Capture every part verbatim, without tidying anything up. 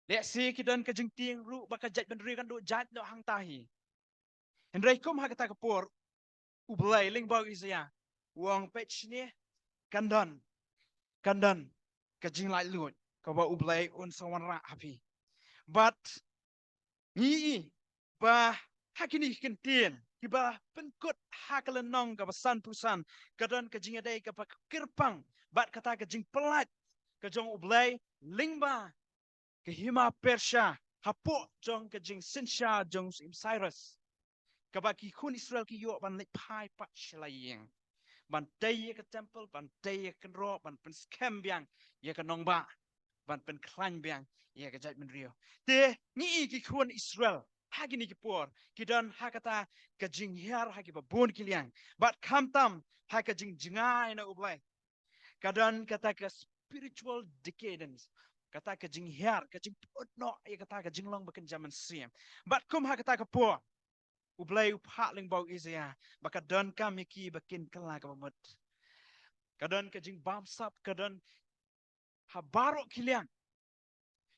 Lehse ki don ka jingtieng ruh ba ka jaitbynriew kan duh jait noh hangta hi. Hynrei kum ha kata ka por, U Blei lyngba u Isaiah u ong, peit shane, kan don, kan don ka jinglaitluid kaba U Blei un sa wanrah ha phi. Bad ngi i ba ha kine ki kyntien kiba pynkut ha ka lynnong kaba sanphew san, ka don ka jingïadei kaba kyrpang bad kata ka jingpyllait ka jong U Blei lyngba ka hima Persia hapoh jong ka jingsynshar jong u Syiem Cyrus, kaba ki khun Israel ki ïoh ban leit phai pat sha la ïing, ban tei ïa ka temple, ban tei ïa ka kynroh, ban pynskhem biang ïa ka nongbah, ban pynkhlaiñ biang ïa ka jaitbynriew. Te ngi i ki khun Israel ha kine ki por ki don ha kata ka jinghiar ha kiba bun ki liang, bad khamtam ha ka jingjngai na U Blei, ka don kata ka spiritual decadence, kata ka jinghiar, ka jingpyut noh ïa kata ka jinglong ba kynja mynsiem. Bad kum ha kata ka por, U Blei u phah lyngba u Isaiah ba ka donkam ïa ki ba kin kylla kaba mut. Ka don ka jingbamsap, ka don ha baroh ki liang,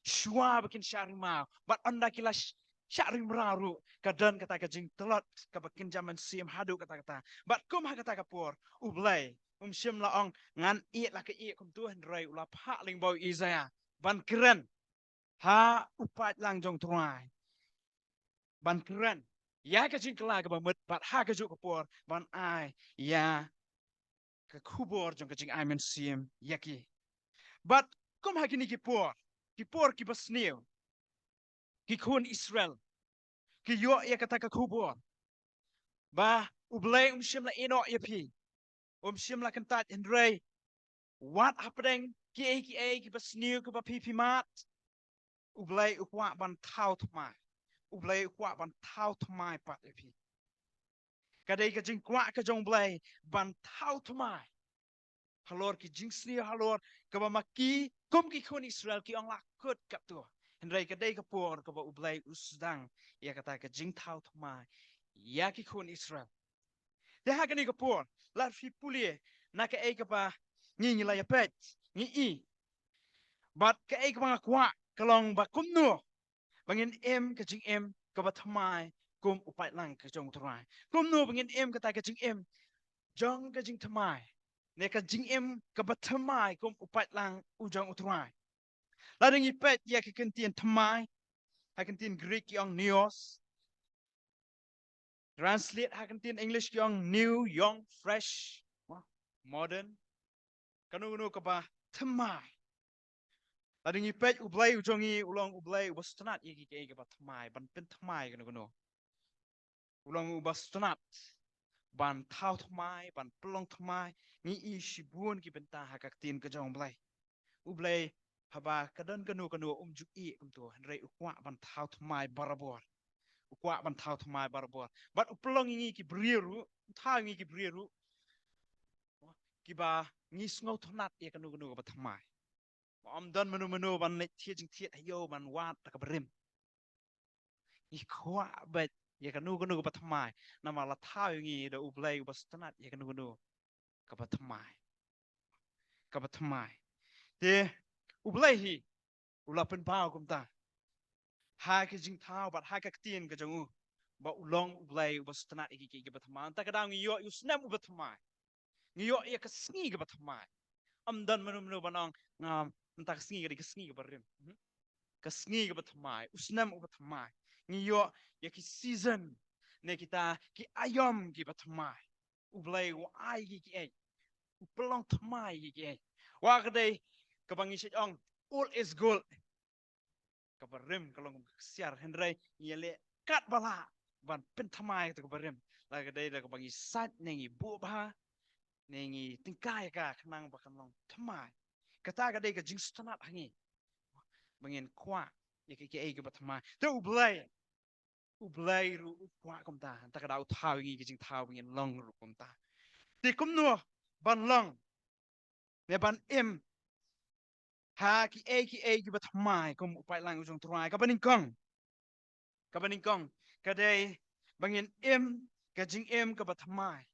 shuwa ba kin shah ri mraw, bad ynda ki la sh-, shah ri mraw ruh, ka don kata ka jingtlot kaba kynja mynsiem haduh katta katta. Bad kum ha kata ka por, U Blei um shym la ong, ngan ïeh la ka ïeh kumto, hynrei u la phah lyngba u Isaiah ban kren ha u paidlang jong U Trai, ban kren ïa ka jingkylla kaba mut, bad ha kajuh ka por ban ai ïa ka khubor jong ka jingai mynsiem ïa ki. Bad kum ha kine ki por, ki por kiba sniew, ki khun Israel ki ïoh ïa kata ka khubor ba U Blei um shym la ïehnoh ïa phi, um shym la kyntait, hynrei wat hapdeng kiei kiei kiba sniew kiba phi phi mad, U Blei u kwah ban thaw thymmai. U Blei u kwah ban thaw thymmai pat ïa phi. Ka dei ka jingkwah ka jong U Blei ban thaw thymmai halor ki jingsniew, halor kaba ma ki kum ki khun Israel ki ong la kut katto. Hynrei ka dei ka por kaba U Blei u sdang ïa kata ka jingthaw thymmai ïa ki khun Israel. Te ha kane ka por, lada phi pule na kaei kaba ngi, ngi la ïa peit, ngi i, bad kaei kaba nga kwah ka long ba kumno ba ngin im ka jingim kaba thymmai kum u paidlang ka jong U Trai. Kumno ba ngin im kata ka jingim jong ka jingthymmai, ne ka jingim kaba thymmai kum u paidlang u jong U Trai. Lada ngi peit ïa ka kyntien thymmai, ha ka kyntien Greek ki ong neos, translate ha ka kyntien English ki ong new, young, fresh, modern, kano kano kaba thymmai. Lada ngi peit, U Blei u jong ngi u long U Blei uba sngewtynnat ïa kiei kiei kiba thymmai, ban pynthymmai kano kano. U long uba sngewtynnat ban thaw thymmai, ban pynlong thymmai. Ngi i shibun ki bynta ha ka ktien ka jong U Blei. U Blei haba ka don kano kano um ju ïeh kumto, hynrei u kwah ban thaw thymmai barabor. U kwah ban thaw thymmai barabor. Bad u pynlong ïa ngi ki briew ruh, u thaw ïa ngi ki briew ruh kiba ngi sngewtynnat ïa kano kano kaba thymmai. Ba ym don mano mano ban leit thied jingthied ha ïew ban wad da kaba rim. Ngi kwah beit ïa kano kano kaba thymmai, namar la thaw ïa ngi da U Blei uba sngewtynnat ïa kano kano kaba thymmai. Kaba thymmai. Te U Blei hi u la pynpaw kumta ha ka jingthaw bad ha ka ktien ka jong u, ba u long U Blei uba sngewtynnat ïa kiei kiei kiba thymmai. Mynta ka daw ngi ïoh ïa u snem uba thymmai. Ngi ïoh ïa ka sngi kaba thymmai. Ym don mano mano ban ong, ngam, mynta ka sngi ka dei ka sngi kaba rim. Hmm? Ka sngi kaba thymmai, u snem uba thymmai. Ngi ïoh ïa ki season, ne kita ki aïom kiba thymmai. U Blei u ai ki kiei, u pynlong thymmai ki kiei. Wat ka dei kaba ngi shait ong, old is gold. Kaba rim ka long kum ka ksiar, hynrei ngi ïaleh katba lah ban pynthymmai kato kaba rim. La ka dei da kaba ngi sait ne ngi buh bha ne ngi tyngkai ka khnang ba kan long thymmai. Kata ka dei ka jingsngewtynnat ha ngi ba ngin kwah ïa kiei kiei kiba thymmai. Te U Blei, U Blei ruh u kwah kumta. Hynta ka daw u thaw ïa ngi ka jingthaw ba ngin long ruh kumta. Te kumno ban long ne ban im ha kiei kiei kiba thymmai kum u paidlang u jong U Trai? Kaba nyngkong, kaba nyngkong ka dei ba ngin im ka jingim kaba thymmai.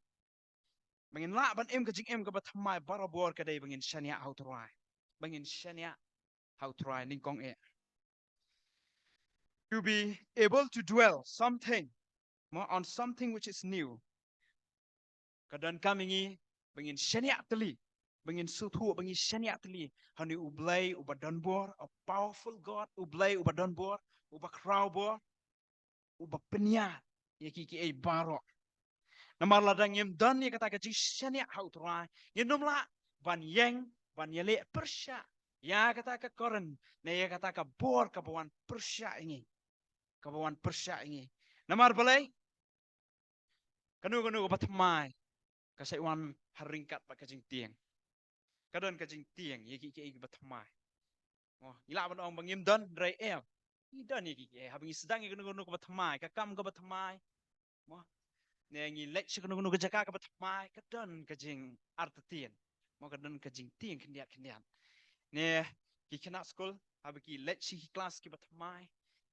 Ba ngin lah ban im ka jingim kaba thymmai barabor ka dei ba ngin shaniah ha U Trai. Ba ngin shaniah ha U Trai, nyngkong eh. to be able to dwell something, mo, on something which is new. Ka donkam ïa ngi ba ngin shaniah tylli, ba ngin sngewthuh, ba ngin shaniah tylli ha une U Blei uba don bor, a powerful God, U Blei uba don bor, uba khraw bor, uba pynïaid ïa ki, kiei baroh. Namar lada ngim don ïa kata ka jingshaniah ha U Trai, ngin ym lah ban ïeng, ban ïaleh pyrshah ïa kata ka current, ne ïa kata ka bor kaba wan pyrshah ïa ngi, kaba wan pyrshah ïa ngi. Namar balei? Kano kano kaba thymmai ka shait wan ha ryngkat bad ka jingtieng. Ka don ka jingtieng ïa ki, kiei kiba thymmai. Mo, ngi lah ban ong ba ngim don, hynrei em, ngi don ïa ki, kiei. Haba ngi sdang ïa kano kano kaba thymmai, ka kam kaba thymmai, mo, ne ngi leit sha kano kano ka jaka kaba thymmai, ka don ka jingartatien. Mo, ka don ka jingtieng khyndiat khyndiat. Ne ki khynnah skul haba ki leit sha ki klas kiba thymmai,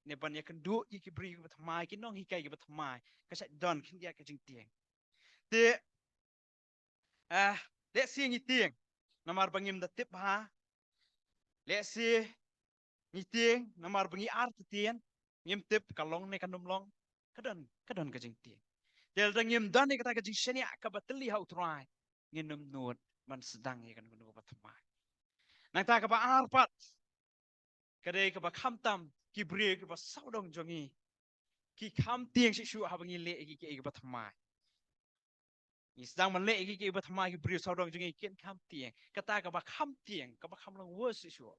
ne ban ïakynduh ïa ki briew kiba thymmai, ki nonghikai kiba thymmai, ka shait don khyndiat ka jingtieng. Te, ah, lehse ngi tieng namar ba ngim da tip bha. Lehse ngi tieng namar ba ngi artatien, ngim tip ka long ne kan ym long. Ka don, ka don ka jingtieng. Te lada ngim don ïa kata ka jingshaniah kaba tylli ha U Trai, ngin ym nud ban sdang ïa kano kano kaba thymmai. Nangta kaba ar pat, ka dei kaba khamtam ki briew kiba sawdong jong ngi ki kham tieng shuh shuh haba ngi leh ïa ki, kiei kiba thymmai. Ngi sdang ban leh ïa ki, kiei kiba thymmai, ki briew sawdong jong ngi kin kham tieng. Kata kaba kham tieng, kaba kham long worse shuh shuh.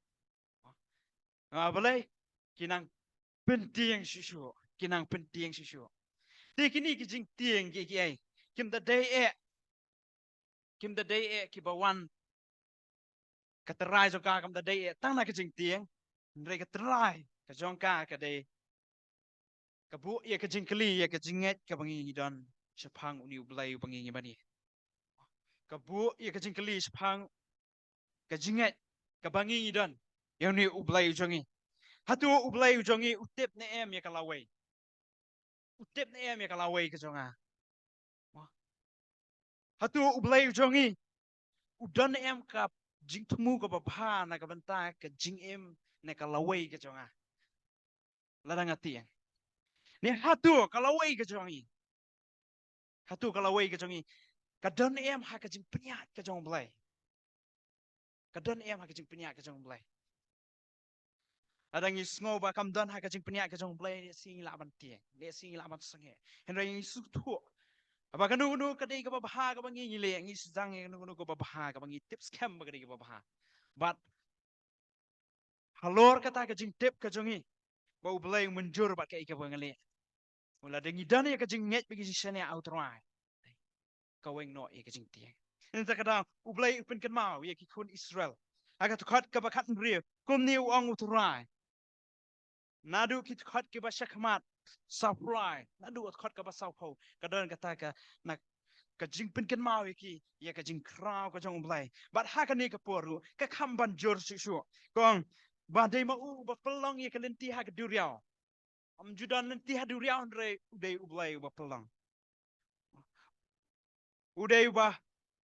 Ah, balei? Ki nang pyntieng shuh shuh, ki nang pyntieng shuh shuh. Te kine ki jingtieng ki, kiei, kim da dei eh, kim da dei eh kiba wan, ka trai jong ka kam da dei eh tang na ka jingtieng, hynrei ka trai ka jong ka ka dei ka buh ïa ka jingkylli ïa ka jingngeit kaba ngi ngi don shaphang une U Blei uba ngi ngi mane. Ka buh ïa ka jingkylli shaphang ka jingngeit kaba ngi ngi don ïa une U Blei u jong ngi. Hato U Blei u jong ngi u tip ne em ïa ka lawei? U tip ne em ïa ka lawei ka jong nga? Mo, hato U Blei u jong ngi u don ne em ka jingthmu kaba bha na ka bynta ka jingim ne ka lawei ka jong nga? Lada nga tieng, ne hato ka lawei ka jong ngi, hato ka lawei ka jong ngi ka don ne em ha ka jingpynïaid ka jong U Blei? Ka don ne em ha ka jingpynïaid ka jong U Blei? Lada ngi sngew ba kam don ha ka jingpynïaid ka jong U Blei, lehse ngi lah ban tieng, lehse ngi lah ban sangeh. Hynrei ngi sngewthuh ba kano kano ka dei kaba bha kaba ngi ngi leh, ngi sdang ïa kano kano kaba bha kaba ngi tip skhem ba ka dei kaba bha. Bad halor kata ka jingtip ka jong ngi ba U Blei u mynjur bad kaei kaba ngi leh, lada ngi don ïa ka jingngeit bad ka jingshaniah ha U Trai, ka weng noh ïa ka jingtieng. Nangta ka dang U Blei u pynkynmaw ïa ki khun Israel ha ka dkhot kaba khathynriew, kumne u ong U Trai. Naduh ki dkhot kiba shakhmat, saw phra, naduh dkhot kaba saw phew, ka don kata ka, na, ka jingpynkynmaw ïa ki ïa ka jingkhraw ka jong U Blei. Bad ha kane ka por ruh ka kham ban jur shuh shuh. Ka ong ba dei ma u uba pynlong ïa ka lynti ha ka duriaw. Ym ju don lynti ha duriaw, hynrei u dei U Blei uba pynlong. U dei uba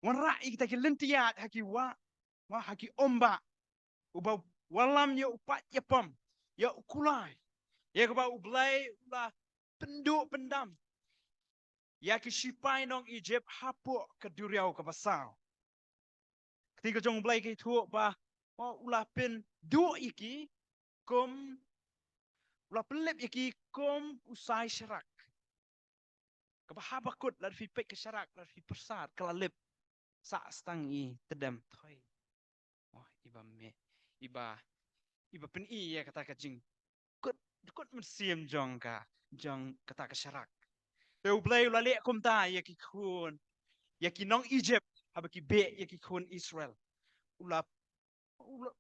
wanrah ïa kita ki lynti ïaid ha ki wah, wah, ha ki umbah. Uba wallam ïa u paid ïapom, ïa u kulai, ïa kaba U Blei u la pynduh pyndam ïa ki shipai nong Ijipt hapoh ka duriaw kaba saw. Ka ktien ka jong U Blei ka ïathuh ba, mo, u la pynduh ïa ki kum, u la pynlip ïa ki kum u sai sharak. Kaba haba kut, lada phi peit ka sharak, lada phi pyrsad, ka la lip sah stang i tdem thoi. Oh, iba mih, iba, iba pyni ïa kata ka jingkut, kut mynsiem jong ka, jong kata ka sharak. Te U Blei u la leh kumta ïa ki khun, ïa ki nong Ijipt, haba ki beh ïa ki khun Israel. U la, u la,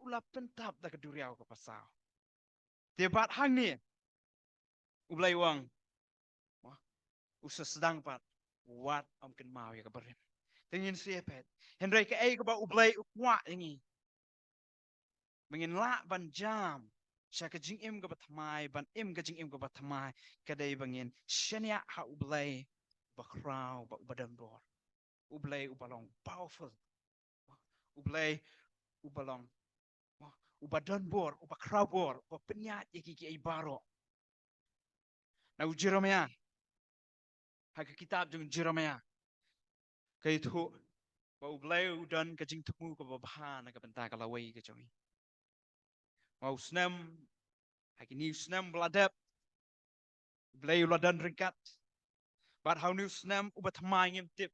u la pyntap da ka duriaw kaba saw. Te bad hangne U Blei u ong, mo, u sa sdang pat, wat ym kynmaw ïa ka barim. Te ngin sa ïa peit, hynrei kaei kaba U Blei u kwah ïa ngi ba ngin lah ban jam sha ka jingim kaba thymmai, ban im ka jingim kaba thymmai, ka dei ba ngin shaniah ha U Blei uba khraw bad uba don bor. U Blei uba long powerful. U Blei uba long, uba don bor, uba khraw bor, uba pynïaid ïa ki, kiei baroh. Na u Jeremiah, ha ka kitab jong u Jeremiah, ka ïathuh ba U Blei u don ka jingthmu kaba bha na ka bynta ka lawei ka jong ngi. Ma u snem, ha kine u snem ba la dep, U Blei u la don ryngkat. Bad ha une u snem uba thymmai ngim tip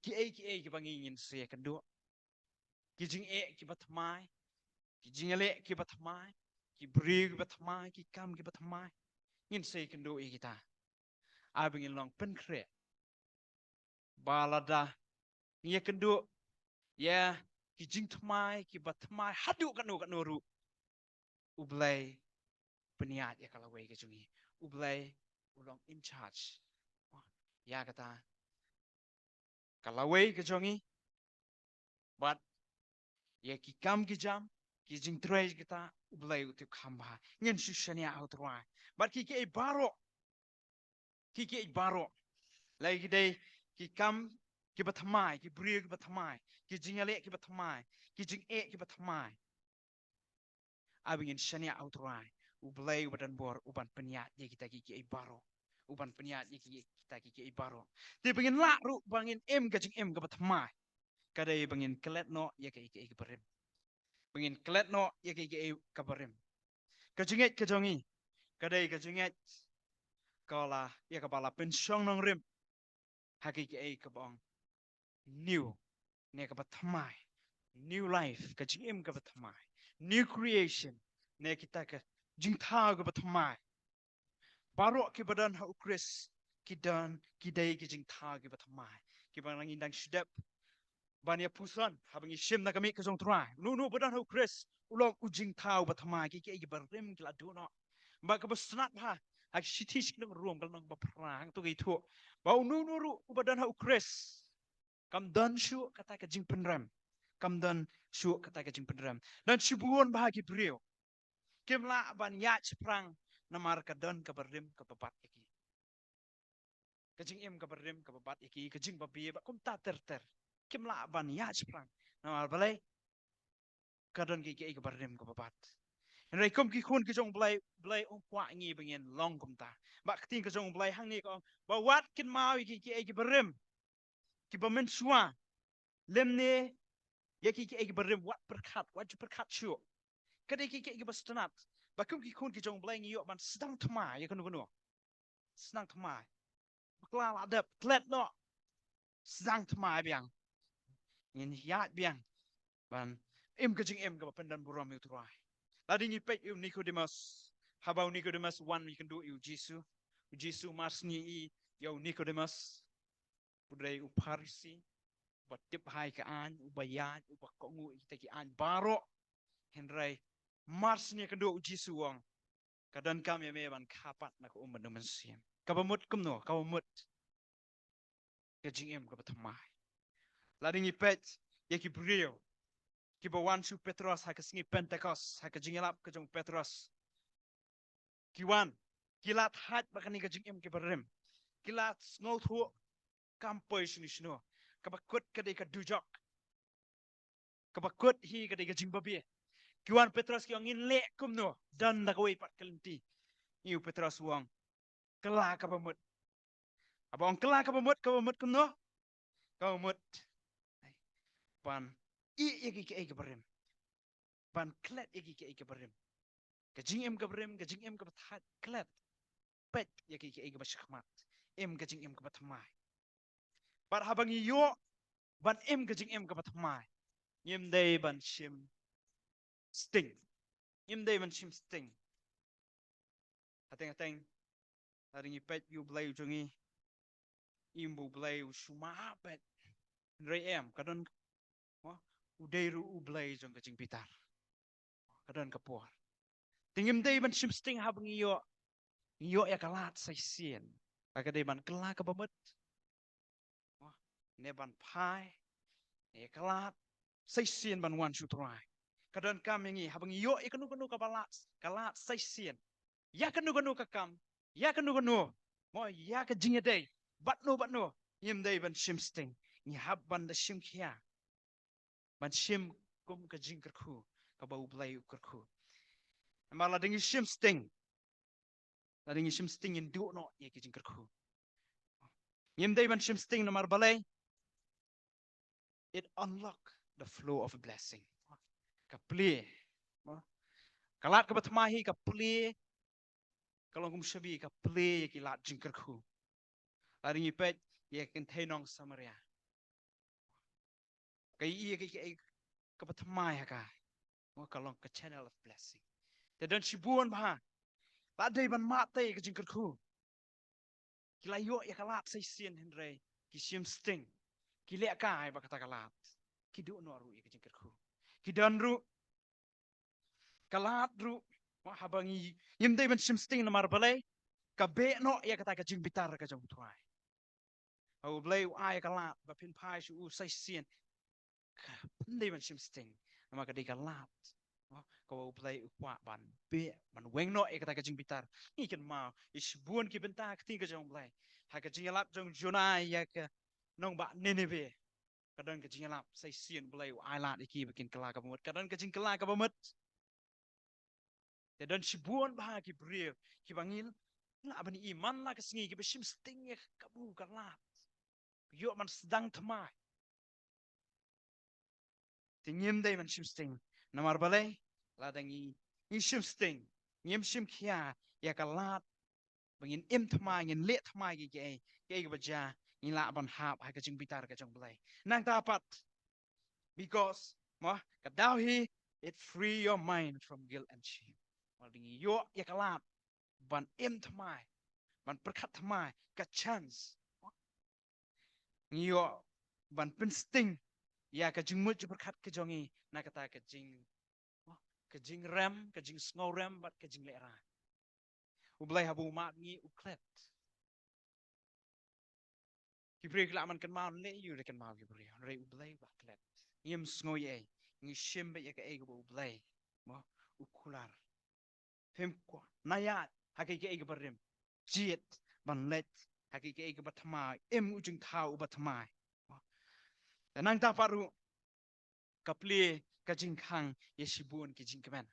kiei kiei kiba ngi ngin sa ïakynduh. Ki jingeh kiba thymmai, ki jingïaleh kiba thymmai, ki briew kiba thymmai, ki kam kiba thymmai, ngin sa ïakynduh ïa kita. Ai ba ngin long pynkhreh ba lada ngi ïakynduh ïa ki jingthymmai kiba thymmai haduh katno katno ruh, U Blei u pynïaid ïa ka lawei ka jong ngi. U Blei u long in charge ïa kata ka lawei ka jong ngi. Bad ïa ki kam ki jam, ki jingtrei kita, U Blei u tip kham bha. Ngin shu shaniah ha U Trai. Bad ki kiei baroh, ki kiei baroh, la ki dei ki kam kiba thymmai, ki briew kiba thymmai, ki jingïaleh kiba thymmai, ki jingeh kiba thymmai, ai ba ngin shaniah ha U Trai, U Blei uba don bor u ban pynïaid ïa kita ki kiei baroh. U ban pynïaid ïa ki, kita ki kiei baroh. Te ba ngin lah ruh ba ngin im ka jingim kaba thymmai, ka dei ba ngin klet noh ïa ka, ïa ka, ïa ka barim. Ba ngin klet noh ïa ka, ïa ka, ïa ka barim. Ka jingngeit ka jong ngi ka dei ka jingngeit ka la, ïa kaba la pynshong nongrim ha ka, ïa ka, ïa kaba ong new, ne kaba thymmai, new life, ka jingim kaba thymmai, new creation, ne kita ka jingthaw kaba thymmai. Baroh kiba don ha U Khrist ki don, ki dei ki jingthaw kiba thymmai. Kiba ngi dang shu dep ban ïa puson haba ngi shim na ka miej ka jong U Trai. Uno uno ba don ha U Khrist u long u jingthaw ba thymmai, ki, ki, ki barim ki la duh noh. Ba kaba sngewtynnat bha ha ka shithi sha ki nong Rom ka lynnong ba phra, hangto ka ïathuh ba uno uno ruh uba don ha U Khrist kam don shuh kata ka jingpynrem. Kam don shuh kata ka jingpynrem. Don shibun bha ki briew kim lah ban ïaid shaphrang namar ka don ka barim kaba bat ïa ki. Ka jingim ka barim kaba bat ïa ki, ka jingbabe bad kumta ter ter. Kim lah ban ïaid shaphrang namar balei? Ka don ki, ki, ka barim kaba bat. Hynrei kum ki khun ki jong U Blei, U Blei um kwah ngi ba ngin long kumta. Ba ka ktien ka jong U Blei hangne ka ong ba wat kynmaw ïa ki, ki, ki barim kiba mynshuwa, lymne ïa ki, ki, ki barim wat pyrkhat, wat ju pyrkhat shuh. Ka dei ki, ki, kiba sngewtynnat. Ba kum ki khun ki jong U Blei ngi ïoh ban sdang thymmai ïa kano kano. Sdang thymmai. Bakla la dep, klet noh. Sdang thymmai biang. Ngin ïaid biang ban im ka jingim kaba pyndon burom ïa U Trai. Lada ngi peit ïa u Nicodemus, haba u Nicodemus wan ïakynduh ïa u Jisu, u Jisu mar shu ïohi ïa u Nicodemus, u dei u Pharisi, uba tip bha ïa ka aiñ, uba ïaid, uba kohnguh ïa kita ki aiñ baroh. Hynrei mar shu ïakynduh, u Jisu u ong, ka donkam ïa me ban kha pat na ka um bad u Mynsiem. Kaba mut kumno? Kaba mut ka jingim kaba thymmai. Lada ngi peit ïa ki briew kiba wan sha u Petros ha ka sngi Pentekost, ha ka jingïalap ka jong u Petros, ki wan, ki la thait bad kane ka jingim kaba rim. Ki la sngewthuh kam poi shano shano. Kaba kut ka dei ka dujok. Kaba kut hi ka dei ka jingbabe. Ki wan Petros ki ong, ngin leh kumno? Don da kawei pat ka lynti. Ïa u Petros u ong, kylla kaba mut. Haba ong kylla kaba mut, kaba mut kumno? Kaba mut ban ïeh ïa ki, kiei kiba rim. Ban klet ïa ki, kiei kiba rim. Ka jingim kaba rim, ka jingim kaba thait, klet. Peit ïa ki, kiei kiba shakhmat. Im ka jingim kaba thymmai. Bad haba ngi ïoh ban im ka jingim kaba thymmai, ngim dei ban shim sting. Ngim dei ban shim sting. Hateng hateng, lada ngi peit ïa u Blei u jong ngi, im ba u Blei u shu map beit. Hynrei em, ka don, mo, u dei ruh u Blei jong ka jingbitar. Ka don ka por. Te ngim dei ban shim sting haba ngi ïoh, ngi ïoh ïa ka lad sa shisien. Ka dei ban kylla kaba mut, mo, ne ban phai, ne ïa ka lad sa shisien ban wan sha u Trai. Ka donkam ïa ngi haba ngi ïoh ïa kano kano kaba lad, ka lad sa shisien, ïa kano kano ka kam, ïa kano kano, mo, ïa ka jingïadei bad no bad no, ngim dei ban shim sting. Ngi hap ban da shim khia, ban shim kum ka jingkyrkhu kaba u Blei u kyrkhu. Namar lada ngi shim sting, Lada ngi shim sting, ngin duh noh ïa ki jingkyrkhu. Ngim dei ban shim sting namar balei? It unlock the flow of a blessing. Ka plie. Ka lad kaba thymmai hi ka plie. Ka long kum shabi ka plie ïa ki lad jingkyrkhu. Lada ngi peit ïa ka kynthei nong Samaria. Ka ïohi ïa ka, ka, kaba thymmai ha ka. Mo, ka long ka channel of blessing. Te don shibun bha. La dei ban mad te ïa ka jingkyrkhu. Ki la ïoh ïa ka lad sa shisien hynrei ki shim sting. Ki leh kai ba kata ka lad. Ki duh noh ruh ïa ka jingkyrkhu. Ki don ruh ka lad ruh, mo, haba ngi, ngim dei ban shim sting namar balei? Ka beh noh ïa kata ka jingbitar ka jong U Trai. Ha U Blei u ai ka lad ba phin phai sha u sa shisien. Ka, ngim dei ban shim sting namar ka dei ka lad, mo, kaba U Blei u kwah ban beh, ban weng noh ïa kata ka jingbitar. Ngi kynmaw ïa shibun ki bynta ka ktien ka jong U Blei. Ha ka jingïalap jong Jonah ïa ka nongbah Nineveh. Ka don ka jingïalap sa shisien, U Blei u ai lad ïa ki ba kin kylla kaba mut. Ka don ka jingkylla kaba mut. Te don shibun bha ki briew kiba ngi lah ban ïohi man la ka sngi kiba shim sting ïa ka kabu ka lad. Ïoh ban sdang thymmai. Te ngim dei ban shim sting. Namar balei? Lada ngi, ngi shim sting, ngim shim khia ïa ka lad ba ngin im thymmai, ngin leh thymmai ki, ki, kiei kiba jia, ngin lah ban hap ha ka jingbitar ka jong U Blei. Nangta pat, because, mo, ka daw hi, it free your mind from guilt and shame. Mo, ngi ïoh ïa ka lad ban im thymmai, ban pyrkhat thymmai, ka chance. Ngi ïoh ban pynsting ïa ka jingmut jingpyrkhat ka jong ngi na kata ka jing, ka jingrem, ka jingsngewrem bad ka jinglehrain. U Blei haba u mad ngi u klet. Ki briew ki lah ban kynmaw lei ïa u, da kynmaw ki briew. Hynrei U Blei u la klet. Ngim sngew ei ei. Ngi shim beit ïa kaei kaba U Blei, mo, u kular. Phim kwah na ïa ha kiei kiei kiba rim. Jied ban leit ha kiei kiei kiba thymmai, im u jingthaw uba thymmai. Te nangta pat ruh ka plie ka jingkhang ïa shibun ki jingkmen.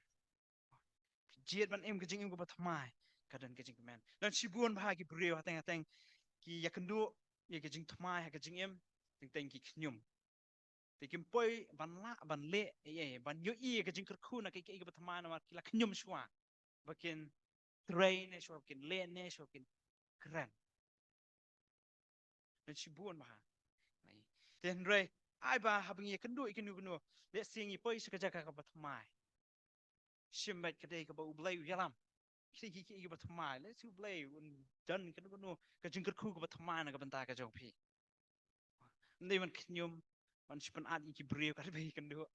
Jied ban im ka jingim kaba thymmai, ka don ka jingkmen. Don shibun bha ki briew hateng hateng ki ïakynduh ïa ka jingthymmai ha ka jingim, teng teng ki khñium. Te kim poi ban lah ban leh ei ei, ban ïohi ïa ka jingkyrkhu na kiei kiei kiba thymmai namar ki la khñium shuwa ba kin trei ne shuwa ba kin leh ne shuwa ba kin kren. Don shibun bha. Te hynrei ai ba haba ngi ïakynduh ïa kano kano, lehse ngi poi sha ka jaka kaba thymmai. Shim beit ka dei kaba U Blei u ïalam. Ki dei kiei kiei kiba thymmai, lehse U Blei un don kano kano ka jingkyrkhu kaba thymmai na ka bynta ka jong phi. Ym dei ban khñium, ban shu pynat ïa ki briew katba ïakynduh.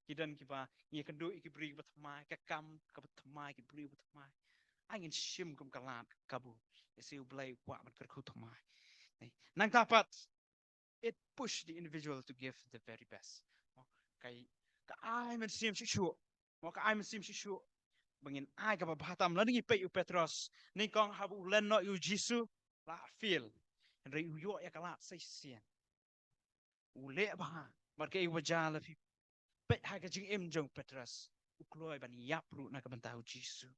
Ki don kiba ïakynduh ïa ki briew kiba thymmai, ka kam kaba thymmai, ki briew kiba thymmai. Ai ngin shim kum ka lad kabu, lehse U Blei u kwah ban kyrkhu thymmai. Nangta pat, it push the individual to give the very best. Mo, ka, ka ai mynsiem shuh shuh. Mo, ka ai mynsiem shuh shuh ba ngin ai kaba bha tam. Lada ngi peit u Petros, nyngkong haba u len noh ïa u Jisu, la fail. Hynrei u ïoh ïa ka lad sa shisien. U leh bha. Bad kaei kaba jia, lada phi peit ha ka jingim jong u Petros, u kloi ban ïap ruh na ka bynta u Jisu.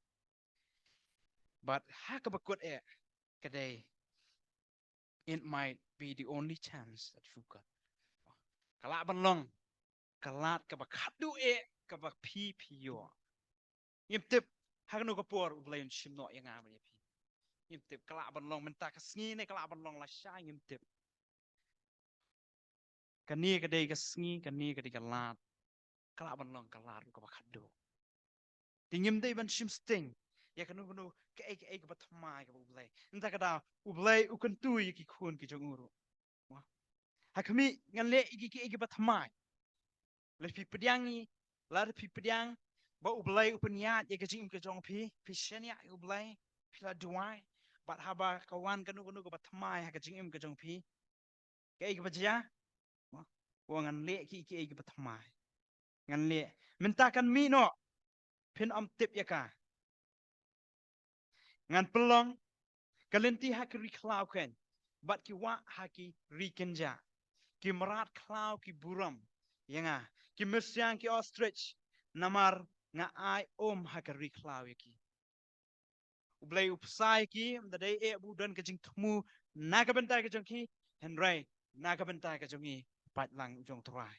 Bad ha kaba kut eh, ka dei, it might be the only chance that you've got. Ka lah ban long ka lad kaba khatduh eh kaba phi phi ïoh. Ngim tip ha kano ka por U Blei un shim noh ïa nga bad ïa phi. Ngim tip, ka lah ban long mynta ka sngi ne ka lah ban long lashai, ngim tip. Kane ka dei ka sngi, kane ka dei ka lad, ka lah ban long ka lad ruh kaba khatduh. Te ngim dei ban shim sting ïa kano kano kaei kaei kaba thymmai kaba U Blei. Nangta ka daw U Blei u kyntu ïa ki khun ki jong u ruh. Mo, ha khmih ngan leh ïa ki, ki, kiei kiba thymmai. Lada phi pdiang ïa, lada phi pdiang ba U Blei u pynïaid ïa ka jingim ka jong phi, phi shaniah ïa U Blei, phi la duwai, bad haba ka wan kano kano kaba thymmai ha ka jingim ka jong phi, kaei kaba jia? Mo, u ong ngan leh ki, kiei kiba thymmai. Ngan leh. Mynta kan mih noh, phin ym tip ïa ka. Ngan pynlong ka lynti ha ki ri khlaw kheiñ, bad ki wah ha ki ri kynjah. Ki mrad khlaw ki burom ïa nga, ki myrsiang ki ostrich, namar nga ai um ha ka ri khlaw ïa ki. U Blei u pynshai ki, ym da dei eh ba u don ka jingthmu na ka bynta ka jong ki, hynrei na ka bynta ka jong ngi, u paid lang u jong u Trai.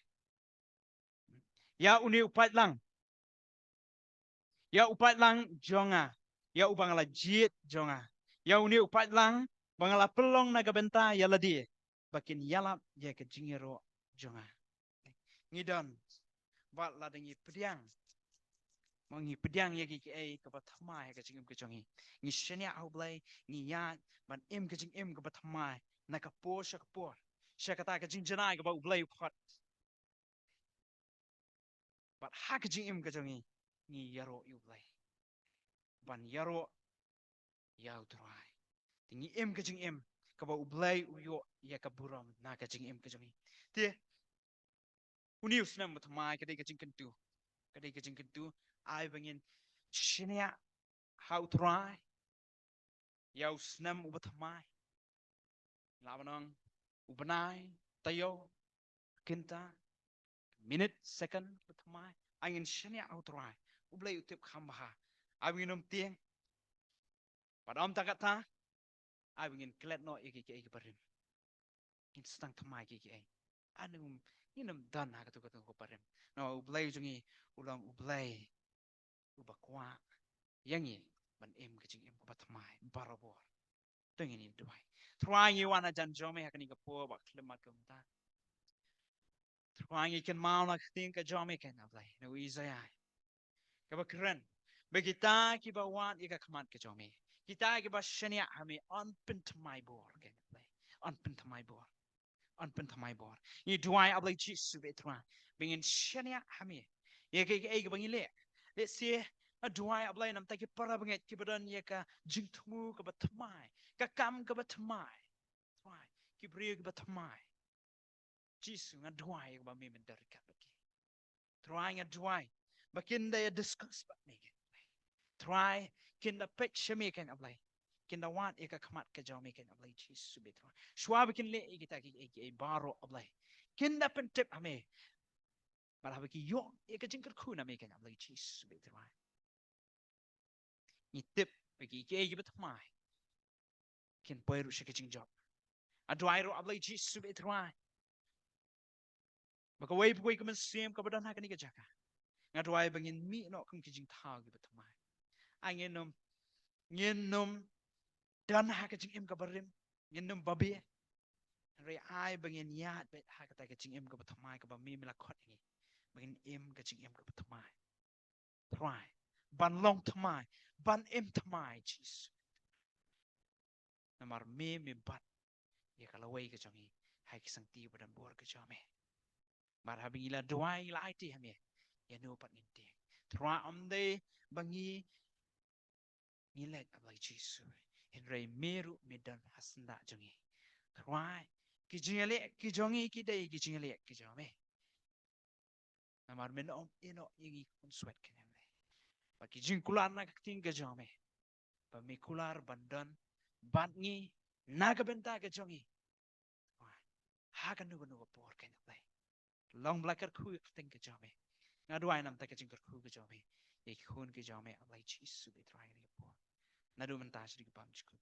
Ïa une u paid lang. Ïa u paid lang jong nga. Ïa uba nga la jied jong nga. Ïa une u paid lang ba nga la pynlong na ka bynta ïa lade. Ba kin ïalap ïa ka jingïaroh jong nga. Ngi don. Bad lada ngi pdiang. Ma ngi pdiang ïa ki, kiei kaba thymmai ha ka jingim ka jong ngi. Ngi shaniah ha u Blei, ngi ïaid ban im ka jingim kaba thymmai. Na ka por sha ka por. Sha kata ka jingjanai kaba u Blei u khot. Bad ha ka jingim ka jong ngi, ngi ïaroh ïa u Blei. Ban ïaroh ïa u Trai. Te ngi im ka jingim, kaba u Blei u ïoh ïa ka burom na ka jingim ka jong ngi. Te, une u snem uba thymmai ka dei ka jingkyntu. Ka dei ka jingkyntu, ai ba ngin shaniah ha u Trai. Ïa u snem uba thymmai. Lah ban ong, u bnai, taïew, kynta, minit, second, uba thymmai. Ai ngin shaniah ha u Trai. U Blei u tip kham bha. Ai ba ngin ym tieng. Bad ym tang katta. Ai ba ngin klet noh ïa ki, kiei kiba rim. Ngin sdang thymmai ki, kiei. Ai ngin ym, ngin ym don ha kato kato kaba rim. Namar u Blei u jong ngi, u long u Blei uba kwah ïa ngi ban im ka jingim kaba thymmai barabor. To ngin ïa duwai. Trai ngi wan hajan jong me ha kane ka por ba khlem mat kumta. Trai ngi kynmaw na ka ktien ka jong me keiñ A Blei. Na u Isaïah. Kaba kren. Ba kita kiba wad ïa ka khmat ka jong me. Kita kiba shaniah ha me yn pynthymmai bor keiñ A Blei. Yn pynthymmai bor. Yn pynthymmai bor. Ngi duwai A Blei Jisu ba Trai. Ba ngin shaniah ha me. Ïa kiei kiei kiba ngi leh. Lehse nga duwai A Blei namar ki para bangeit kiba don ïa ka jingthmu kaba thymmai. Ka kam kaba thymmai. Trai. Ki briew kiba thymmai. Jisu nga duwai ba me men da ryngkat bad ki. Trai nga duwai. Ba kin da ïa discuss bad me keiñ A Blei. Trai kin da peit sha me keiñ A Blei. Kin da wad ïa ka khmat ka jong me keiñ A Blei Jisu ba Trai. Shuwa ba kin leh ïa kita ki, ki, ki baroh A Blei. Kin da pyntip ha me. Bad haba ki ïoh ïa ka jingkyrkhu na me keiñ A Blei Jisu ba Trai. Ngi tip ba ki, kiei kiba thymmai. Kin poi ruh sha ka jingjop. Nga duwai ruh A Blei Jisu ba Trai. Ba kawei pa kawei ka mynsiem kaba don ha kane ka jaka. Nga duwai ba ngin mih noh kum ki jingthaw kiba thymmai. Ai ngin ym, ngin ym don ha ka jingim kaba rim. Ngin ym babe. Hynrei ai ba ngin ïaid beit ha kata ka jingim kaba thymmai kaba me me la khot ïa ngi. Ba ngin im ka jingim kaba thymmai. Trai. Ban long thymmai. Ban im thymmai Jisu. Namar me me bat ïa ka lawei ka jong ngi ha ki sangti ba don bor ka jong me. Bad haba ngi la duwai ngi la aiti ha me. Ïa no pat ngin tieng. Trai ym dei ba ngi ngi leit A Blei Jisu. Hynrei me ruh me don ha syndah jong ngi. Trai ki jingïaleh ki jong ngi ki dei ki jingïaleh ki jong me. Namar men ym ïehnoh ïa ngi khun swet keiñ A Blei. Ba ki jingkular na ka ktien ka jong me. Ba me kular ban don bad ngi na ka bynta ka jong ngi. Ha kano kano ka por keiñ A Blei. Long ba la kyrkhu ïa ka kyrteng ka jong me. Nga duwai namar ka jingkyrkhu ka jong me. Ïa ki khun ka jong me A Blei Jisu ba Trai ha kane ka por. Naduh mynta sha ki bymjukut.